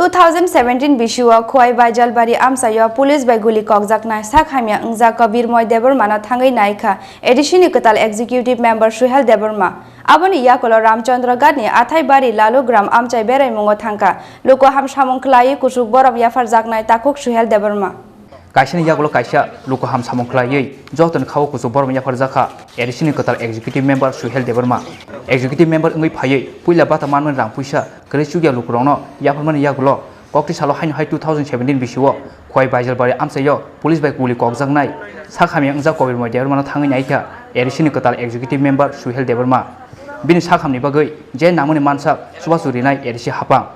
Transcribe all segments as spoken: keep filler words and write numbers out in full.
Two thousand seventeen bisio Khowai Baijalbari amchaio police bai guli kokjaknai sak hamya wngjak Kobirmoy Debbarmano thangwi naikha A D C ni kwtal executive member Suhel Debbarma. Aboni yakulo Ramchandra Ghat ni Athaibari Lalugram amchai beraimungo thangkha. Luku ham samung khlaiwi kuchuk borom yapharjaknai takhuk Suhel Debbarma. Kaisani yagulo kaisa luku ham samung khlaiwi jotoni khao kuchuk borom yapharjakha A D C ni kwtal executive member Suhel Debbarma. Executive member wngwi phaiwi puila bata manmani rang puisa kwrwi chukya lukurokno yapharmani yagulo kokti salo haino hai two thousand seventeen bisio Khowai Baijalbari amchaio police bai guli kokjaknai sak hamya wngjak Kobirmoy Debbarmano thangwi naikha A D C ni kwtal executive member Suhel Debbarma. Bini sak hamni bagwi je nangmani mansak chubachu rinai A D C haphang.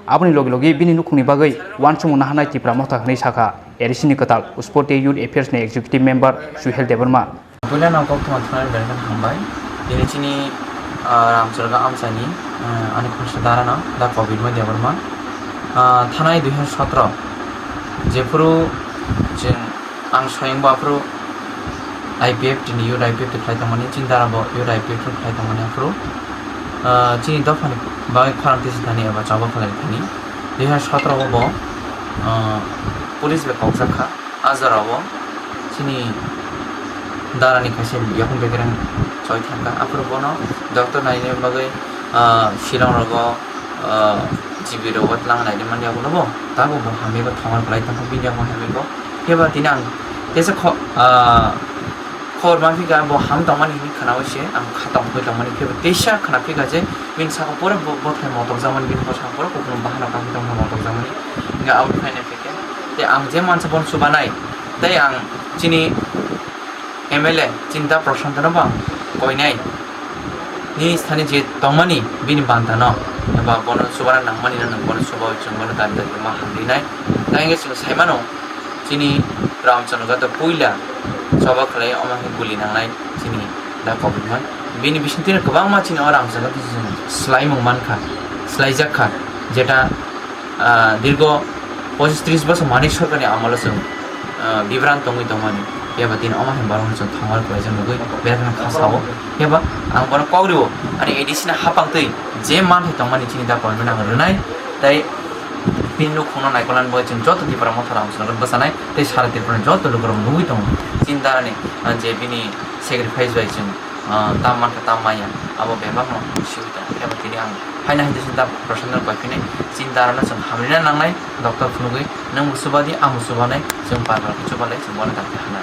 Aboni logi logi bini nukhungni bagwi uansukmung naharnai Tipra Motha hwnwi sakha A D C ni kwtal Sports tei Youth Affairs ni Executive Member Suhel Debbarma. Puila no kok thuma thunani belai kheno hambai. Tini chini, ah, Ramcharga amchaini, ah, ani khorsa dara no da Kobirmoy Debbarma. Ah, thanai dui hazar sotro jephuru chwng Ang swayang bo aphuru I P F T ni youth I P F T khlai tongmani, chini dara bo youth I P F T khlai tongmani aphuru, ah, chini dophani bagwi khorang tisi thani eba choba khlai thani. Dui hazar sotro o bo, ah, police bai kokjak kha. A jora o chini dara ni kaisa yakung bekereng choi thangkha. Aphuru bono doctor naina bagwi, ah, Shillong rogo, ah, G B rogo twlang naina mani abono bo. Tabuk bo hamya bo thongor khlai tongkha, bini yakung hamya bo. Phiya ba tini ang teisa kho-, ah, khobor manphi kha, bo ham tongmani hinwi khwnaui se ang kha tongphoi tongmani, phiya ba teisa khwnaphi kha je bini saka pura bo-, bothai motokjakmani, bini bwskango pura kupulung bahan rok tongmani motokjakmani. Hingkhe aboni phainai phikhe tei ang je mansa bono chubanai, tei ang chini M L A chini da Prashanto no bo ang koinai. Nini sani je tongmani bini banta no, eba bono chubana nangmani no nwng bono chubaui chwng bono dani dani ma hamrinai. Tei hingke chwng sai mano, chini Ramchandra Ghat o puila choba khlai omo khe guli nangnai chini da Kobirmoy. Bini bisingtwi no kwbangma chini o Ramchandra Ghat o chwng swlaimung mankha, swlaijak kha, jeta ah, dirgo pochis tris bosor Manik Sarkarni amolo chwng, ah, bibran tongwi tongmani. Phiya ba tini omo hai borokno chwng thongor khlaijak nugwi berakheno kha sao. Phiya ba ang bono kok rio, ani A D C ni haphang twi je manthai tongmani chini da Kobirmoy no ang rwnai, tei bini nukhungno naikolnani bagwi chwng joto Tipra Motha Ramchandra bwchanai tei sara Tripura ni joto lukurok nugwi tongo. Chini darani, ah, je bini sacrifice bai chwng ah, tam mankha, tam manya, abo bebakno siui tongo. Phiya ba tini ang haino hai se da Prashanto no koi phinai, chini darano chwng hamrina nangnai, doctor phunugwi, nwng bo chubadi, ang bo chubanai, chwng parpar khe chubalai, chwng bono dakti hana.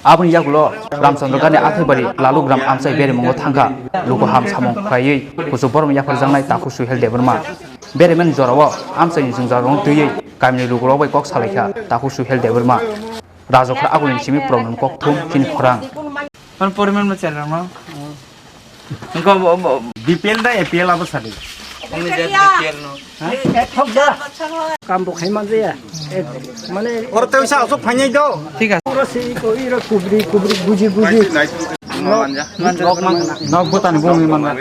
Aboni yagulo Ramchandra Ghat ni Athaibari Lalugram amchai berimungo thangkha, luku ham samung khlaiwi kuchuk borom yapharjaknai takhuk Suhel Debbarma. Berimani jorao amchaini jwngjal rok twiwi kamini lukurok bai kok salaikha takhuk Suhel Debbarma. Rajok khe agulini simi problem kokthum chini khorang. Kon poriman ma cherang no? Engko bo, bo, B P L da A P L abo sadi. Only that B P L no. Kam bo khai man jaya. Ek, mane oro te usa asok phainai do. Thik ase. Oro si ko iro kubri, kubri, buji, buji. Nok, nok botani bumi manga.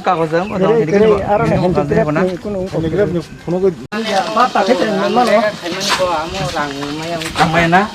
Kagoj jang, aro na hindi ko. Kuno, kuno. Mata khete mano. Ang maya na.